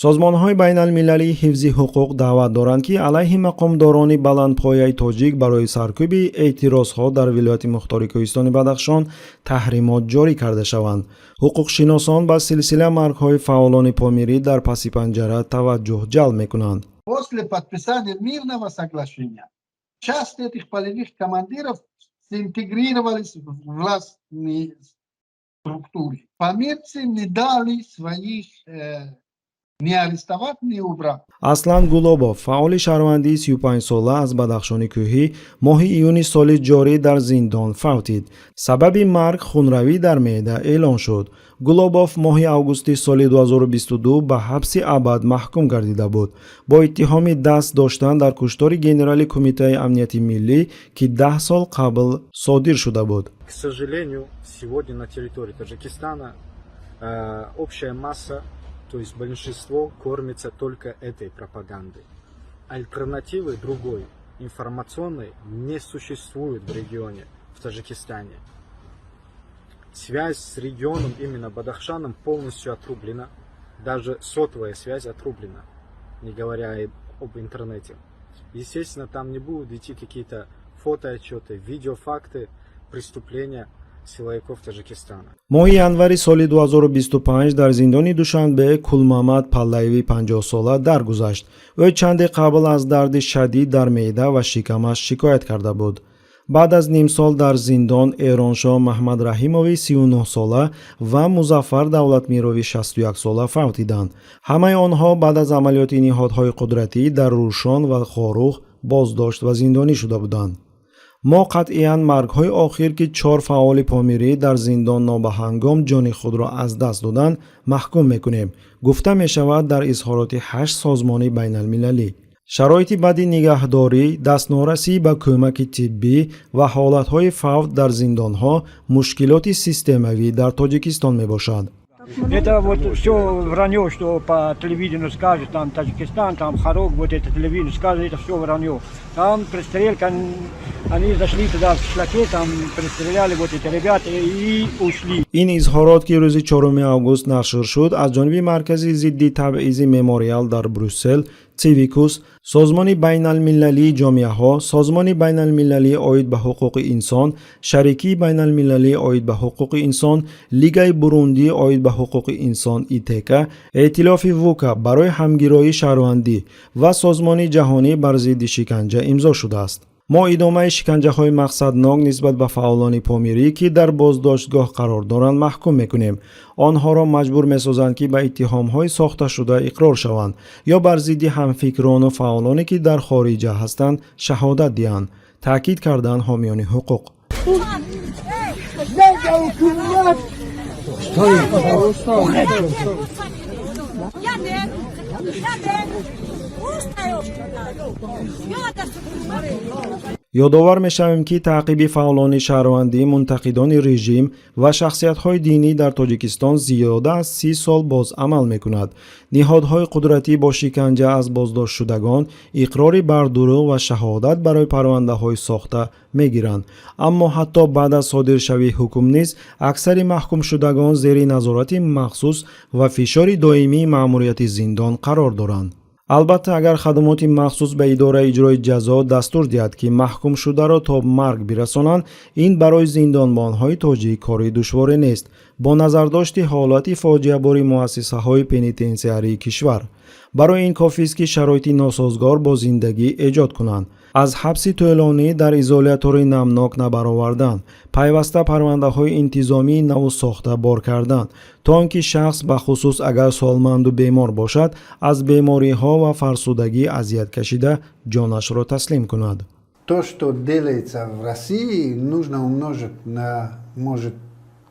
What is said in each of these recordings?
Созмонҳои байналмилалии ҳифзи ҳуқуқ даъват доранд, ки алайҳи мақомдорони баландпояи тоҷик барои саркӯби эътирозҳо дар вилояти мухтори Кӯҳистони Бадахшон таҳримот ҷорӣ карда шаванд. Ҳуқуқшиносон ба силсила маргҳои фаъолони помирӣ дар паси панҷара таваҷҷӯҳ ҷалб мекунанд. После подписания мирного соглашения часть этих полевых командиров интегрировались в властные структуры. Памирцы не дали своих ни арестовать, ни убрать. Аслан Гулобов, фаъоли шаҳрвандии 35-сола аз Бадахшони Кӯҳӣ, моҳи июни соли ҷорӣ дар зиндон фавтид. Сабаби марг хунравӣ дар меъда эълон шуд. Гулобов моҳи августи соли 2022 ба ҳабси абад маҳкум гардида буд бо иттиҳоми даст доштан дар куштори генерали Кумитаи амнияти миллӣ, ки 10 сол қабл содир шуда буд. К сожалению, сегодня на территории Таджикистана общая масса, то есть большинство, кормится только этой пропагандой. Альтернативы другой информационной не существует в регионе, в Таджикистане. Связь с регионом, именно Бадахшаном, полностью отрублена. Даже сотовая связь отрублена, не говоря и об интернете. Естественно, там не будут идти какие-то фотоотчеты, видеофакты преступления силовиков Таджикистана. Моҳи январи соли 2025 дар зиндони Душанбе Кулмамад Паллаеви 50-сола даргузашт. Ӯ чанде қабл аз дарди шадид дар меъда ва шикамаш шикоят карда буд. Баъд аз нимсол дар зиндон Эроншоҳ Маҳмадраҳимови 39-сола ва Музаффар Давлатмирови 61-сола фавтиданд. Ҳамаи онҳо баъд аз амалиёти ниҳодҳои қудратӣ дар Рӯшон ва Хоруғ боздошт ва зиндонӣ шуда буданд. Мо қатъиян маргҳои охир, ки чор фаъоли помирӣ дар зиндон нобаҳангом ҷони худро аз даст доданд, маҳкум мекунем, гуфта мешавад дар изҳороти ҳашт созмони байналмилалӣ. Шароити бади нигаҳдорӣ, дастнорасӣ ба кӯмаки тиббӣ ва ҳолатҳои фавт дар зиндонҳо мушкилоти системавӣ дар Тоҷикистон мебошад. Это вот все вранье, что по телевидению скажут, там Таджикистан, там Хорог, вот это телевидение скажет, это все вранье. Там пристрелка, они зашли туда в кишлаке, там пристреляли вот эти ребята и ушли. Ин изҳорот, ки рӯзи 4 август нашр шуд, аз ҷониби Маркази зидди табъизи Мемориал дар Брюссел, Цивикус, Созмони байналмилалии ҷомеаҳо, Созмони байналмилалӣ оид ба ҳуқуқи инсон, Шарикии байналмилалӣ оид ба ҳуқуқи инсон, Лигаи Бурундӣ оид ба ҳуқуқи инсон Итека, Эътилофи Вука барои ҳамгироии шаҳрвандӣ ва Созмони ҷаҳонӣ бар зидди шиканҷа имзо шудааст. Мо идомаи шиканҷаҳои мақсаднок нисбат ба фаъолони помирӣ, ки дар боздоштгоҳ қарор доранд, маҳкум мекунем. Онҳоро маҷбур месозанд, ки ба иттиҳомҳои сохташуда иқрор шаванд ё бар зидди ҳамфикрону фаъолоне, ки дар хориҷа ҳастанд, шаҳодат диҳанд, таъкид карданд ҳомиёни ҳуқуқ. Ёдовар мешавем, ки таъқиби фаъолони шаҳрвандӣ, мунтақидони режим ва шахсиятҳои динӣ дар Тоҷикистон зиёда аз 30 сол боз амал мекунад. Ниҳодҳои қудратӣ бо шиканҷа аз боздоштшудагон иқрори бардурӯғ ва шаҳодат барои парвандаҳои сохта мегиранд. Аммо ҳатто баъд аз содиршавии ҳукм низ аксари маҳкумшудагон зери назорати махсус ва фишори доимии маъмурияти зиндон қарор доранд. Албатта, агар хадамоти махсус ба идораи иҷрои ҷазо дастур диҳад, ки маҳкумшударо то марг бирасонанд, ин барои зиндонбонҳои тоҷик кори душворе нест, бо назардошти ҳолати фоҷиабори муассисаҳои пенитенсиарии кишвар. Барои ин кофист, ки шароити носозгор бо зиндагӣ эҷод кунанд, аз ҳабси тӯлонӣ дар изолятори намнок набаровардан, пайваста парвандаҳои интизомии наву сохта бор кардан, то он ки шахс, бахусус агар солманду бемор бошад, аз бемориҳо ва фарсудагӣ азият кашида ҷонашро таслим кунад. То, что делается в России, нужно умножить на, может,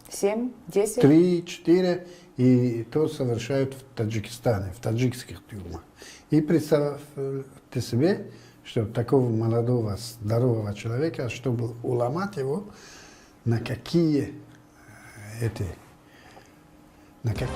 7, 10? 3, 4, и то совершают в Таджикистане, в таджикских тюрьмах. И представьте себе, что такого молодого, здорового человека, чтобы уломать его, на какие эти, на какие.